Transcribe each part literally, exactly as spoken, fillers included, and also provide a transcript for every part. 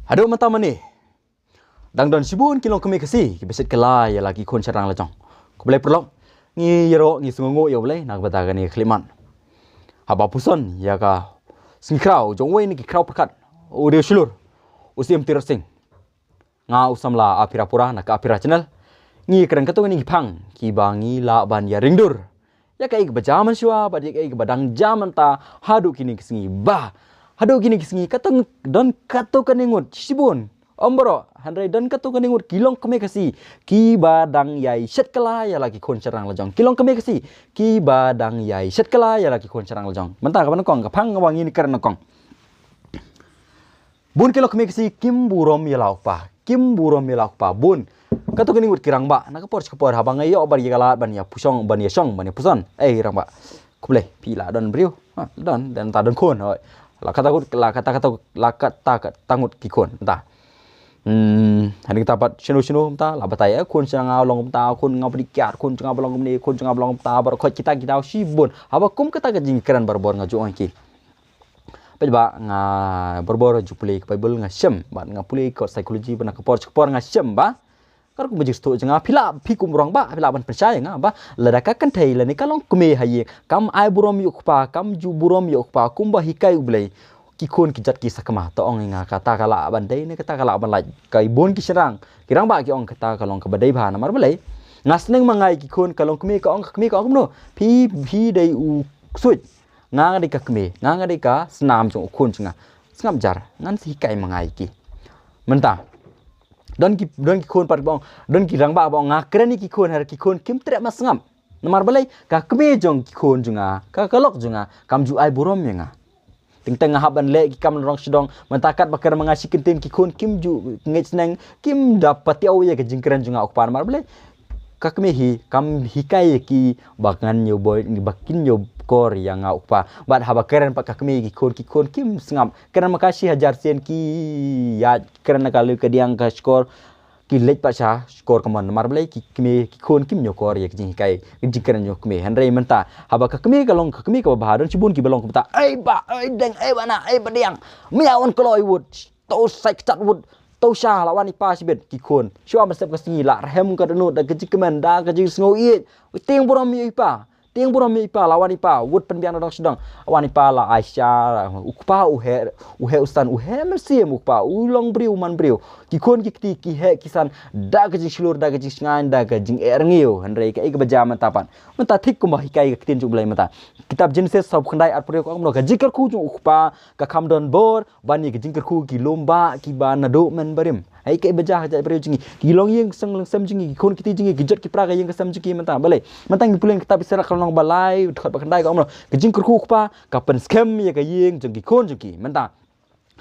Haduh mynta mynne dang don shibun ki longkmie Khasi kiba shit kylla ïa la ki khun shynrang lajong. Khublei paralok, ngi ïaroh ngi sngewnguh ïa U Blei na ka bynta kane ka khyllipmat. Haba puson ïa ka sngi khraw jong uwei na ki khraw pyrkhat u riewshlur, u Syiem Tirot Sing. Nga u samla Aphira Pura na ka Aphira Channel. Ngi kren katto katne ki phang kiba ngi lah ban ïa ring dur ïa kaei kaba jia mynshuwa bad ïa kaei kaba dang jia mynta haduh kine ki sngi. Bah, haduh kine ki sngi katto, don katto katne ngut, shibun, ym baroh, hynrei don katto katne ngut ki longkmie Khasi kiba dang ïai shit kylla ïa la ki khun shynrang lajong. Ki longkmie Khasi kiba dang ïai shit kylla ïa la ki khun shynrang lajong. Mynta kaba nyngkong, ka phang kaba ngi kren nyngkong. Bun ki longkmie Khasi kim burom ïa la u kpa, kim burom ïa la u kpa, bun. Katto katne ngut ki rangbah na ka por sha ka por, haba nga ïoh ban ïa ka lad ban ïa puson, ban ïa shong, ban ïa puson. Ei rangbah, khublei, phi la don briew? Ha, don, don ta don khun, hoi. La katta ngut, la katta, katta, la katta, katta ngut ki khun, ta. Hmm, hadien kata pat shano shano mynta la batai, eh, khun jong nga long kumta, khun jong nga pdiang kiad, khun jong nga ba long kumne, khun jong nga ba long kumta, baroh khoit kita kita shibun. Haba kum kata ka jingkren barabor nga ju ong ïa ki. Peit ba nga barabor ju pule ka Bible nga shem, bad nga pule ka psychology ba na ka por sha ka por nga shem ba. Ka rukom ba jingsngewthuh jong nga, phi lah, phi kum rangbah phi lah ban pynshai ïa nga ba lada ka kynthei lane ka longkmie ha ïing kam ai burom ïa u kpa, kam ju burom ïa u kpa kumba hikai U Blei, ki khun ki jot ki sakma. To ong ïa nga, kata ka lah ban dei ne kata ka lah ban lait? Ka bun ki shynrang, ki rangbah ki ong kata ka long kaba dei bha. Namar balei? Nga sneng ma nga ïa ki khun, ka longkmie ka ong, ka kmie ka ong kumno? Phi, phi dei u ksuid. Nga nga dei ka kmie, nga nga dei ka snam jong u khun jong nga. Sngap jar, ngan sa hikai ma nga ïa ki. Mynta don ki, don ki khun pat ba ong, don ki rangbah ba ong nga kren ïa ki khun, hynrei ki khun kim treh ban sngap. Namar balei? Ka kmie jong ki khun jong nga, ka, ka lok jong nga kam ju ai burom ïa nga. Teng teng nga hap ban leh ki kam na rong sha dong, mynta katba kren ma nga shi kyntien ki khun kim ju ngeit sneng, kim da patiaw ïa ka jingkren jong nga u kpa. Namar balei? Ka kmie hi kam hikai ïa ki ba ngan ïoh boi, ba kin ïoh kor ïa nga u kpa. Bad haba kren pat ka kmie ïa ki khun, ki khun kim sngap. Kren ma ka shi hajar sien ki ïa kren na ka liu ka diang ka shkor, ki leit pat sha shkor kamon. Namar balei? Ki kmie ki khun kim ïoh kor ïa ka jinghikai, ka jingkren jong ka kmie. Hynrei mynta haba ka kmie ka long ka kmie kaba bha, don shibun kiba long kumta, "Ei bah, ei deng, ei bah na, ei bah diang, mia wan kloi wut, to sai kjat wut, to sha, la wan i pa shibit." Ki khun shuwa ban sep ka sngi la rhem ka dohnud da ka jingkmen, da ka jingsngew ïeit. Tieng burom ïa i pa, tieng burom ïa i pa, la wan i pa, wut pynbiang na dong sha dong. Wan i pa la ai sha, u kpa u heh, u heh u san, u heh mynsiem u kpa, u long briew man briew. Ki khun ki kti ki heh ki san da ka jingshlur, da ka jingshngaiñ, da ka jingeh rngiew. Hynrei kaei kaba jia mynta pat? Mynta thik kumba hikai ka ktien jong U Blei mynta. Kitab Jenesis sawphew khyndai arphew hynriew ka ong kumno? Ka jingkyrkhu jong u kpa ka kham don bor ban ïa ka jingkyrkhu ki lum bah kiba naduh mynbarim. Hei kaei ba jia ha ka jaitbynriew jong ngi, ki longïing ki seng longsem jong ngi, ki khun ki kti jong ngi, ki jot ki pra ka ïing ka sem jong ki mynta. Balei? Mynta ngi pule na ka kitab Isaiah ka lynnong ba lai, dkhot ba khyndai ka ong kumno? Ka jingkyrkhu u kpa ka pynskhem ïa ka ïing jong ki khun jong ki. Mynta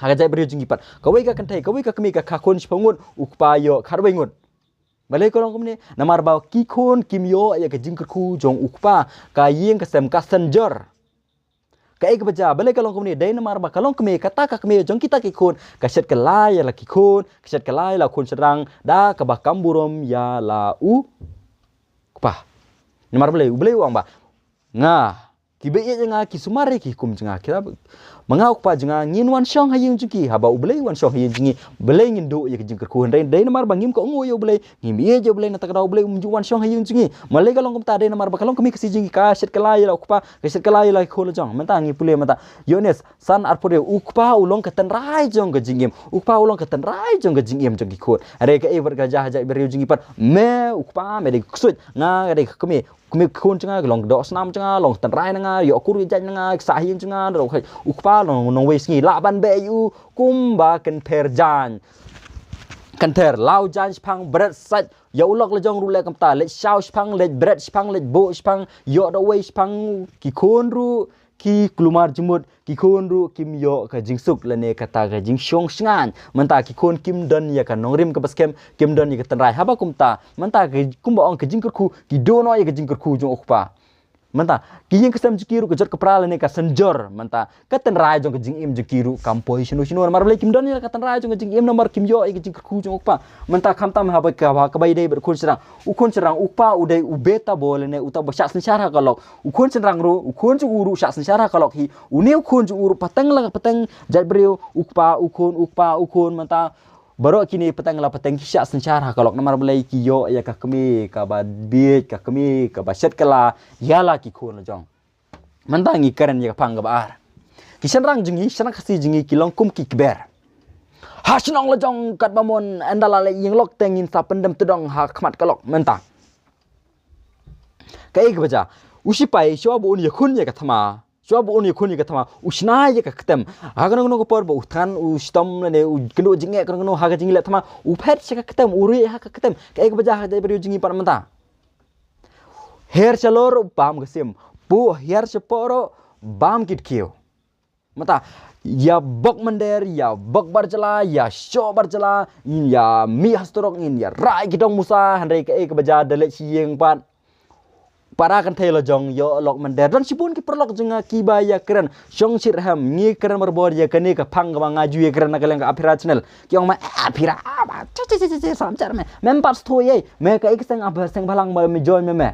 ha ka jaitbynriew jong ngi pat, kawei ka kynthei, kawei ka kmie ka kha khun shiphew ngut, u kpa ïoh khatwei ngut. Balei ka long kumne? Namar ba ki khun kim ïoh ïa ka jingkyrkhu jong u kpa, ka ïing ka sem ka synjor. Kaei kaba jia? Balei ka long kumne? Dei namar ba ka longkmie, kata ka kmie jong kita ki khun, ka shet kylla ïa la ki khun, ka shet kylla ïa la khun shynrang da kaba kam burom ïa la u kpa. Namar balei? U Blei u ong ba, nga, kiba ïeit ïa nga ki sumar ïa ki hukum jong nga, kita, ma nga u kpa jong nga ngin wan shong ha ïing jong ki. Haba U Blei u wan shong ha ïing jong ngi, balei ngin duh ïa ka jingkyrkhu? Hynrei dei namar ba ngim kohnguh ïa U Blei, ngim ïeit ïa U Blei, na kata ka daw U Blei um ju wan shong ha ïing jong ngi. Balei ka long kumta? Dei namar ba ka longkmie Khasi jong ngi ka shet kylla ïa la u kpa, ka shet kylla ïa la ki khun lajong. Mynta ngi pule mynta Ïoannis san arphew hynriew, u kpa u long ka tynrai jong ka jingim, u kpa u long ka tynrai jong ka jingim jong ki khun. Hynrei kaei pat ka jia ha jaitbynriew jong ngi pat? Me u kpa me dei ka ksuid, nga ka dei ka kmie. Kmie, khun jong nga ki long ka doh snam jong nga, long ka tynrai na nga, ïoh kur ïoh jait na nga, ki sah ïing jong nga. U kpa long nongwei sngi lah ban beh ïa u kumba kynthei jaiñ, kynthei law jaiñ shaphang bret sait. Ïa u lok lajong ruh leh kumta, leit shaw shaphang, leit bret shaphang, leit buh shaphang, ïoh da uwei shaphang. Ki khun ruh ki kulmar jingmut, ki khun ruh kim ïoh ka jingsuk lane kata ka jingshong shngaiñ. Mynta ki khun kim don ïa ka nongrim kaba skhem, kim don ïa ka tynrai. Haba kumta mynta ka, kumba ong ka jingkyrkhu, ki duh noh ïa ka jingkyrkhu jong u kpa. Mynta ki ïing ki sem jong ki ruh ka jot ka pra lane ka synjor. Mynta ka tynrai jong ka jingim jong ki ruh kam poi shano shano, namar balei kim don ïa ka tynrai jong ka jingim, namar kim ïoh ïa ka jingkyrkhu jong u kpa. Mynta khamtam haba ka, haba ka bai dei bad u khun shynrang, u khun shynrang u kpa u dei u beta bo lane uta ba shah synshar ha ka lok. U khun shynrang ruh, u khun jong u ruh shah synshar ha ka lok hi. Une u khun jong u ruh pateng la pateng, jait briew, u kpa u khun, u kpa u khun, mynta baroh kine pateng la pateng ki shah synshar ha ka lok, namar balei ki ïoh ïa ka kmie kaba bieit, ka kmie kaba shet kylla ïa la ki khun la jong. Mynta ngi kren ïa ka phang kaba ar. Ki shynrang jong ngi, shynrang Khasi jong ngi ki long kum ki kber. Ha shnong la jong katba mon, ynda la leh ïing lok te ngin sa pyndem tdong ha khmat ka lok. Mynta kaei kaba jia? U sipai shuwa ba un ïakhun ïa ka thma, shuwa ba un ïakhun ïa ka thma, u shna ïa ka ktem. Ha kano kano ka por ba u thngan, u shitom lane u kynduh jingeh kano kano ha ka jingleh thma, u phet sha ka ktem, u rieh ha ka ktem. Kaei kaba jia ha ka jaitbynriew jong ngi pat mynta? Her shalor bam ka sim, puh her shapoh ruh bam ki dkhiew. Mynta ïa bok mynder, ïa bok bar jylla, ïa shoh bar jylla, ngin ïa mih ha surok, ngin ïa rah ki dong musa, hynrei kaei kaba jia, da leit sha ïing pat, para kynthei la jong ïoh lok mynder. Don shibun ki paralok jong nga kiba ïa kren, shong shitrhem, ngi kren barabor ïa kane ka phang kaba nga ju ïa kren na ka liang ka Aphira channel. Ki ong ma, eh, Aphira, ah, ba, cha, cha, cha, cha, cha, sam char me. Mem pat stho ei, me kaei ka seng, ah, seng bhalang ba me join me me.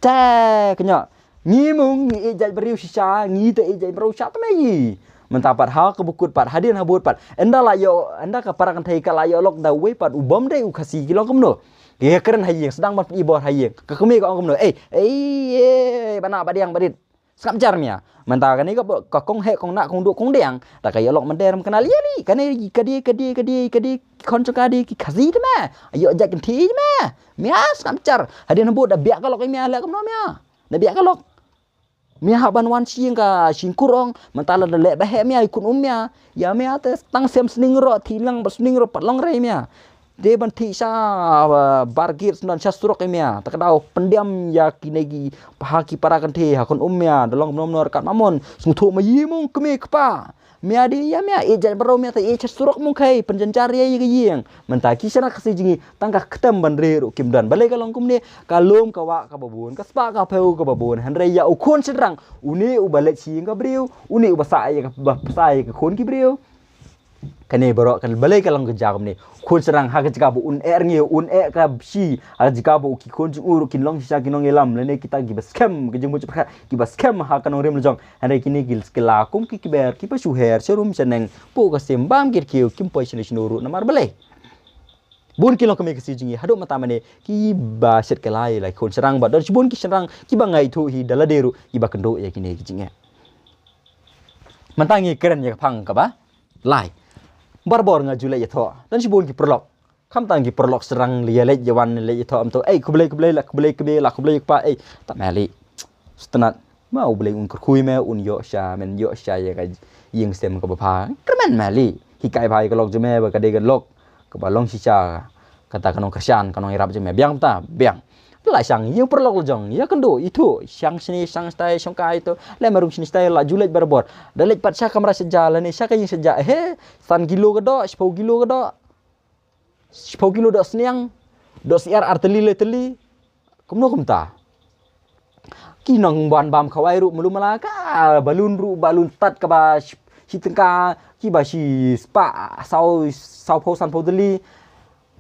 Te kynnoh, ngi mung ngi ïeit jait briew shisha, ngi te ïeit jait briew sha te mei. Mynta pat ha ka bukut pat, hadien habud pat, ynda la ïoh, ynda ka para kynthei ka la ïoh lok da uwei pat u bym dei u Khasi, ki long kumno? Ki kren ha ïing, sdang ban pyni bor ha ïing. Ka kmie ka ong kumno? Ei, ei, ei, ba nah ba diang ba dit. Sngap jar mia. Mynta kane ka, ka kong heh, kong nah, kong duh, kong diang, da ka ïoh lok mynder, ym kynnoh ïa li. Kane ka dei, ka dei, ka dei, ka dei khon jong ka dei ki Khasi te me. Ïoh jait kynthei te me. Mia sngap jar. Hadien habud da biah ka lok ïa mia, leh kumno mia? Na biah ka lok. Mia hap ban wan sha ïing ka shynkur ong, mynta la da leh ba heh mia, i khun um mia. Ïa mia te tang sem sning ruh, thih lang bad sning ruh pat long rei mia. Dei ban thih sha, uh, bar git, sdang sha surok ïa mia. Ta ka daw pyndiam ïa kine ki, ha ki para kynthei, ha khun um mia, da long kumno kumno ryngkat ma mon. Sngewthuh ma ïing mung kmie kpa. Mia dei ïa mia, ïeit jait baroh mia, te ïeit sha surok mung khie, pynjynjar ïa ka ïing. Mynta ki shynrang Khasi jong ngi, tang ka ktem ban rieh ruh kim don. Balei ka long kumne? Ka lum ka wah kaba bun, ka spah ka phew kaba bun. Hynrei ïa u khun shynrang, une uba leit sha ïing ka briew, une uba sah ïa ka, ba sah ïa ka khun ki briew. Kane baroh ka, balei ka long ka jia kumne? Khun shynrang ha ka jaka ba un eh rngiew, un eh ka bshi, ha ka jaka ba u ki khun jong u ruh kin long shisha ki nongïalam, lane kita kiba skhem ka jingmut jingpyrkhat, kiba skhem ha ka nongrim la jong. Hynrei kine ki kylla kum ki kber, kiba shu her sharum shaneng, puh ka sim, bam ki dkhiew, kim poi shano shano ruh, namar balei? Bun ki longkmie Khasi jong ngi haduh mynta mane kiba shet kylla ïa la ki khun shynrang, bad don shibun ki shynrang kiba nga ithuh hi da lade ruh kiba kynduh ïa kine ki jingeh. Mynta ngi kren ïa ka phang kaba lai. Barabor nga ju leit ïathoh, don shibun ki paralok. Khamtam ki paralok shynrang ïa leit ïa wan, leit ïathoh, ym tip, ei, khublei, khublei, la khublei kmie, la khublei kpa, ei, ta me lei. Sngewtynnat, ma U Blei un kyrkhu ïa me, un ïoh shisha, men ïoh shisha ïa ka ïing sem kaba bha. Kyrmen me lei. Hikai bha ïa ka lok jong me ba ka dei ka lok kaba long shisha, kata ka nongkyrshan, ka nongïarap jong me. Biang ta, biang. La shang ïa u paralok la jong, ïakynduh, ithuh, shang shane, shang shatai, shong kai to. Leh me rung shane shatai, la ju leit barabor. Da leit pat sha kamra shet ja, lane sha ka ïing shet ja. He, san kilo ka doh, shiphew kilo ka doh. Shiphew kilo doh sniang, doh syiar ar tylli le tylli. Kumno kumta? Ki nongwan bam khawai ruh mluh mala, ka balloon ruh, balloon tad kaba shi, shi tyngka, kiba shispah saw, sawphew sanphew tylli.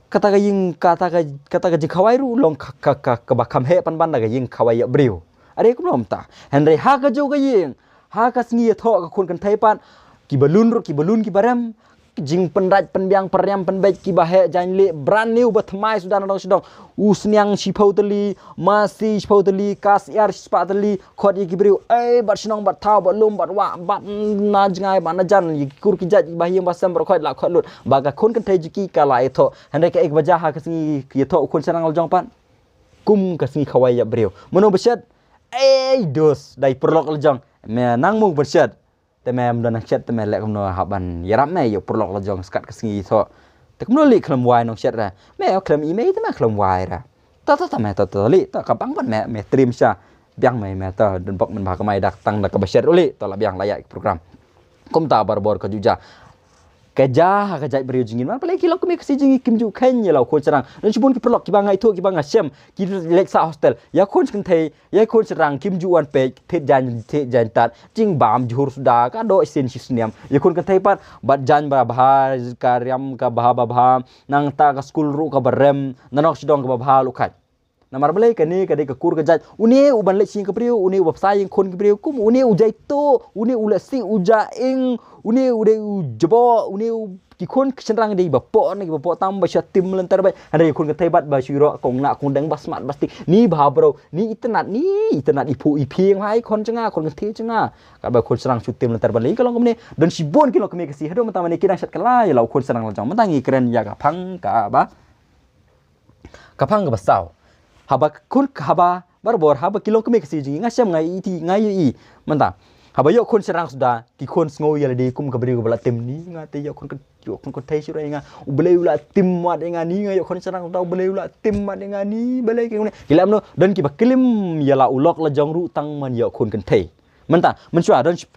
Kata ka ïing, kata ka, kata ka jingkhawai ruh long ka, ka, ka, kaba kham heh pynban da ka ïing khawai ïa briew. Are kumno kumta? Hynrei ha kajuh ka ïing, ha ka sngi ïathoh ka khun kynthei pat, ki balloon ruh, ki balloon kiba rem, jingpynraj pynbiang pynriam pynbeit kiba heh, jaiñ lieh, brand new ba thymmai suda na dong sha dong. U sniang shiphew tylli, masi shiphew tylli, ka syiar shispah tylli, khot ïa ki briew, ei, bad shnong, bad thaw, bad lum, bad wah, bad na jngai, bad na jan, ïa ki kur ki jait, ba ha ïing ba sem, bad khot la khot lut. Ba ka khun kynthei jong ki ka la ïathoh. Hynrei kaei kaba jia ha ka sngi ïathoh u khun shynrang la jong pat? Kum ka sngi khawai ïa briew. Mano ba shet? Ei, dos, dei paralok la jong. Me nang mung ba shet. Te me ym don nang shet, te me leh kumno hap ban ïarap me ïa u paralok la jong skat ka sngi ïathoh? Te kumno lei khlem wai nong shet re? Me khlem i mei te me khlem wai re. Ta ta ta me ta ta lei, ta ka bang ban me, me trim sha. Biang me, me ta don bok men ba ka mai dak tang da kaba shet lei, ta la biang la ïa ki program. Kumta barabor ka ju jia. Ka ja ha ka jaitbynriew jong ngi, namar balei ki longkmie Khasi jong ngi kim ju kheiñ ïa la u khun shynrang. Don shibun ki paralok kiba nga ithuh, kiba nga shem, ki leit sah hostel. Ïa khun kynthei, ïa khun shynrang kim ju wan peit, thied jaiñ, thied jaiñ tad, jingbam jhur suda, ka doh shisien shisnem. Ïa khun kynthei pat, bad jaiñ ba bha, ka riam kaba bha, nangta ka skul ruh kaba rem, nangta shi dong kaba bha lukhait. Namar balei? Kane ka dei ka kur ka jait. Une u ban leit sha ïing ka briew, une u ba bsa ïing khun ka briew, kum une u jaituh, une u lehse u ja ing, une u dei u jboh, une u, ki khun ki shynrang dei ba poh, ne ba poh tam ba shu tim lynter beit. Hynrei khun kynthei bad ba shu ïoh kong nah kong deng ba smat ba stik. Ni bha bro, ni itynnad, ni itynnad, i phuh i phieng bha i khun jong nga, khun kynthei jong nga. Katba khun shynrang shu tim lynter beit, ka long kumne. Don shibun ki longkmie Khasi haduh mynta mynne ki dang shet kylla ïa la u khun shynrang la jong. Mynta ngi kren ïa ka phang kaba Ka phang kaba saw. Haba khun, haba barabor, haba ki longkmie Khasi jong ngi, nga shem, nga ïohi, nga ïohi. Mynta, haba ïoh khun shynrang suda, ki khun sngew ïa lade kum ka briew kaba la tim. Ni nga te ïoh khun kyn-, ïoh khun kynthei shuh ïa nga, U Blei u la tim wat ïa nga. Ni nga ïoh khun shynrang suda, U Blei u la tim wat ïa nga. Ni balei ki khun, ki lem no, don kiba klim ïa la u lok la jong ruh tang ban ïoh khun kynthei. Mynta, mynshuwa, don shi,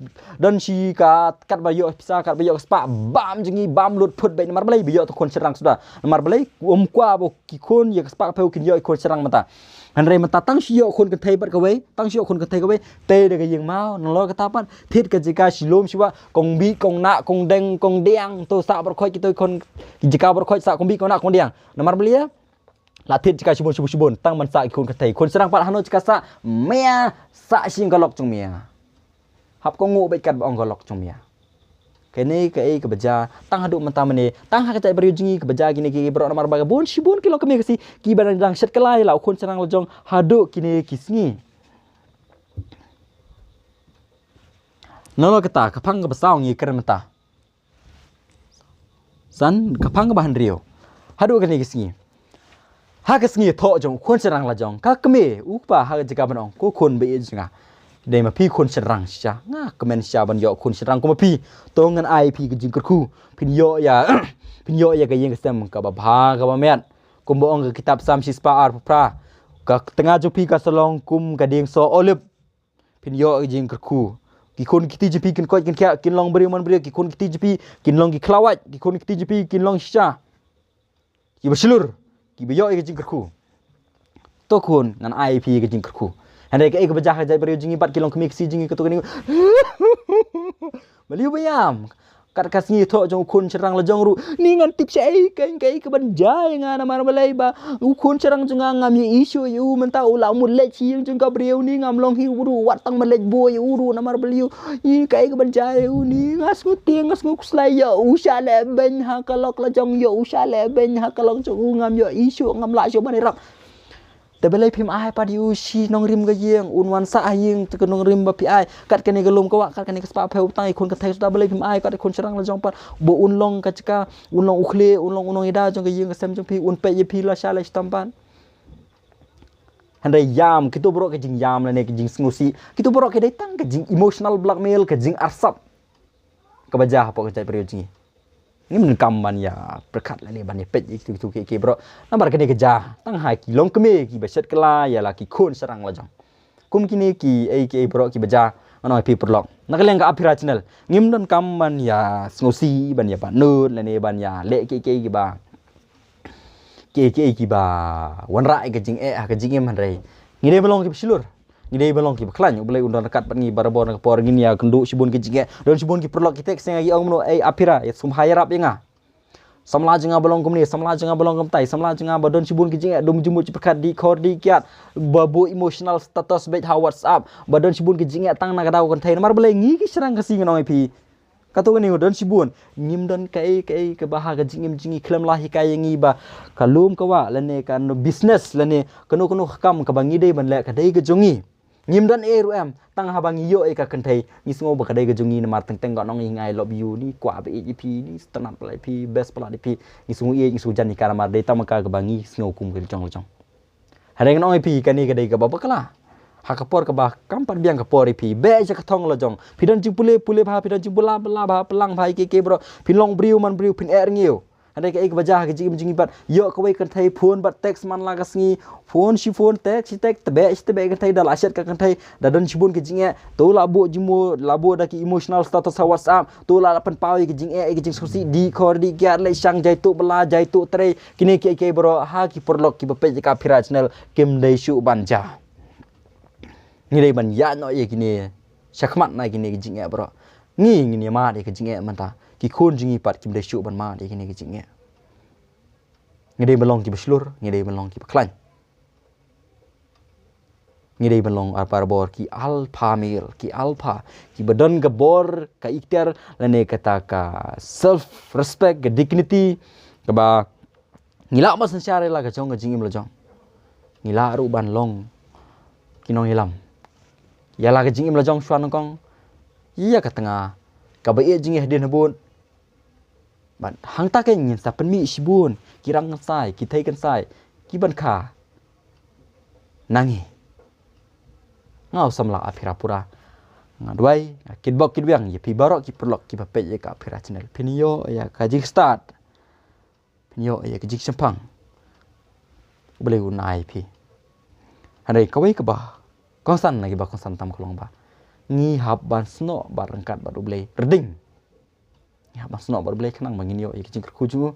don shi ka, katba ïoh pisa, katba ïoh ka spah, bam jong ngi, bam lut phut beit. Namar balei? Ba ïoh tang khun shynrang suda. Namar balei? Um kwah ba ki khun ïa ka spah ka phew kin ïoh i khun shynrang mynta. Hynrei mynta tang shu ïoh khun kynthei bad kawei, tang shu ïoh khun kynthei kawei, te da ka ïing maw, nalor kata pat, thied ka jaka shi lum shi wah, kong bih, kong nah, kong deng, kong diang, to sah baroh khoit kito khun, ki jaka baroh khoit sah kong bih, kong nah, kong diang. Namar balei? La thied jaka shibun, shibun, shibun, tang ban sah ki khun kynthei. Khun shynrang pat hano jaka sah, mia, sah sha ïing ka lok jong mia. Hap kong nguh beit katba ong ka lok jong mia. Kane kaei kaba jia, tang haduh mynta mynne, tang ha ka jaitbynriew jong ngi kaba jia kine ki baroh namar ba ka bun shibun ki longkmie Khasi, kiba dang, dang shet kylla ïa la u khun shynrang la jong, haduh kine ki sngi. Nalor kata, ka phang kaba saw ngi kren mynta. San, ka phang kaba hynriew. Haduh kane ka sngi. Ha ka sngi thoh jong u khun shynrang la jong, ka kmie, u kpa ha ka jaka ban ong, ko khun ba ïeit jong nga. Dei ma phi khun shynrang shisha, nga kmen shisha ban ïoh khun shynrang kum ma phi. To ngan ai phi ka jingkyrkhu. Phin ïoh ïa, phin ïoh ïa ka ïing ka sem kaba bha kaba miat. Kumba ong ka kitab Salm shispah arphew phra. Ka tnga jong phi kan sa long kum ka dieng soh olib. Phin ïoh ka jingkyrkhu. Ki khun ki kti jong phi kin koit kin khiah, kin long briew man briew, ki khun ki kti jong phi kin long ki khlawait, ki khun ki kti jong phi kin long shisha. Kiba shlur, kiba ïoh ïa ka jingkyrkhu. To khun, ngan ai phi ïa ka jingkyrkhu. Hynrei kaei kaba jia ha ka jaitbynriew jong ngi bad ki longkmie Khasi jong ngi kato kane. Balei ba ïam. Kat ka sngi thoh jong u khun shynrang la jong ruh. Ni ngan tip shaei kaei kaei kaban jia ïa nga namar balei ba u khun shynrang jong nga ngam ïohi shuh ïa u mynta u la mut leit sha ïing jong ka briew ni ngam long hi u ruh wat tang ban leit buh ïa u ruh namar balei u. Ïa kaei kaban jia ïa u ni nga sngew tieng nga sngew khuslai ïa u sha leh beiñ ha ka lok la jong ïa u sha leh beiñ ha ka lok jong u ngam ïohi shuh ngam lah shuh ban ïarap. Te balei phim ai pat ïa u shi nongrim ka ïing, un wan sah ha ïing te ka nongrim ba phi ai. Kat kane ka lum ka wah, kat kane ka spah phew tang ïa khun kynthei suda balei phim ai, kat ïa khun shynrang la jong pat. Ba un long ka jaka, un long u khlieh, un long u nongïada jong ka ïing ka sem jong phi, un peit ïa phi la shai la shitom pat. Hynrei ïam, kito baroh ka jingïam lane ka jingsngewsih. Kito baroh ka dei tang ka jing emotional blackmail, ka jingarsap. Kaba jia hapoh ka jaitbynriew jong ngi. Ngim donkam ban ïa pyrkhat lane ban ïa peit ïa kitu kitu kiei kiei baroh. Namar kane ka jia tang ha ki longkmie kiba shet kylla ïa la ki khun shynrang la jong. Kum kine kiei kiei baroh kiba jia ngan ong ïa phi paralok. Na ka liang ka Aphira Channel ngim donkam ban ïa sngewsih ban ïa pynnud lane ban ïa leh kiei kiei kiba kiei kiei kiba wanrah ïa ka jingeh ha ka jingim hynrei ngi dei ban long kiba shlur. Ngi dei ban long kiba khlaiñ, U Blei un don ryngkat bad ngi barabor na ka por ngin ïa kynduh shibun ki jingeh. Don shibun ki paralok ki text ïa nga ki ong kumno, ei Aphira, ïa sngewbha ïarap ïa nga. Samla jong nga ba long kumne, samla jong nga ba long kumtai, samla jong nga ba don shibun ki jingeh, dum jingmut jingpyrkhat, dih khor dih kiad, ba buh emotional status beit ha WhatsApp, ba don shibun ki jingeh tang na ka daw kynthei. Namar balei ngi ki shynrang Khasi ngan ong ïa phi. Kato kane don shibun, ngim don kaei kaei kaba ha ka jingim jong ngi khlem la hikai ïa ngi ba ka lum ka wah lane ka no business lane kano kano ka kam kaba ngi dei ban leh ka dei ka jong ngi. Ngim don ei ruh em, tang haba ngi ïoh ïa ka kynthei ngi sngew ba ka dei ka jong ngi namar teng teng ka ong ïa ngi I love you, ni kwah ba ïeit ïa phi, ni sngewtynnat palat ïa phi, best palat ïa phi, ngi sngew ïeit ngi sngew jan ïa ka namar dei tang ma ka kaba ngi sngew kum ka jong ka jong. Hynrei ngan ong ïa phi kane ka dei kaba bakla. Ha ka por kaba kam pat biang ka por ïa phi, beh sha ka thong la jong. Phi don jingpule pule bha, phi don jingpule bha plang bha ïa kiei kiei baroh. Phin long briew man briew, phin eh rngiew. Hynrei kaei kaba jia ha ka jingim jong ngi pat, ïoh kawei ka kynthei phone bad text man la ka sngi, phone shi phone, text shi text, tebeh shi tebeh ka kynthei, da la shet ka kynthei da don shibun ka jingeh. To la buh jingmut, la buh da ki emotional status ha WhatsApp, to la pynpaw ïa ka jingeh, ïa ka jingsngewsih, dih khor dih kiad, leit shang, jai tuh bylla, jai tuh trei. Kine kiei kiei baroh ha ki paralok kiba peit ïa ka Phi Ra Channel kim dei shuh ban jia. Ngi dei ban ïaid noh ïa kine shakhmat na kine ki jingeh baroh. Ngi ngin ïa mad ïa ka jingeh mynta, ki khun jong ngi pat kim dei shuh ban mad ïa kine ki jingeh. Ngi dei ban long kiba shlur, ngi dei ban long kiba khlaiñ. Ngi dei ban long ar barabor ki alpha male, ki alpha, kiba don ka bor, ka iktiar, lane kata ka self respect, ka dignity, kaba ngi lah ban synshar ïa la ka jong ka jingim la jong. Ngi lah ruh ban long ki nongïalam ïa la ka jingim la jong shuwa nyngkong, ïa ka tnga kaba ïeit jong ngi hadien habud. Bad hangta kein ngin sa pynmih shibun ki rang kynsai, ki thei kynsai, ki ban kha na ngi. Nga u samla Aphira Pura, nga duwai, nga kitbok kitbiang ïa phi baroh ki paralok kiba peit ïa ka Aphira Channel. Phin ïoh ïa ka jingstad, phin ïoh ïa ka jingshemphang. U Blei un ai phi. Hynrei kawei kaba kongsan na kiba kongsan tam ka long ba ngi hap ban snoh bad ryngkat bad U Blei, rding. Ngi hap ban snoh bad U Blei khnang ba ngin ïoh ïa ka jingkyrkhu jong u,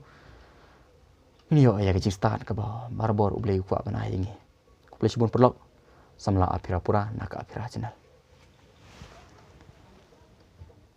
ngin ïoh ïa ka jingstad kaba barabor U Blei u kwah ban ai ïa ngi. Khublei shibun paralok, samla Aphira Pura na ka Aphira Channel.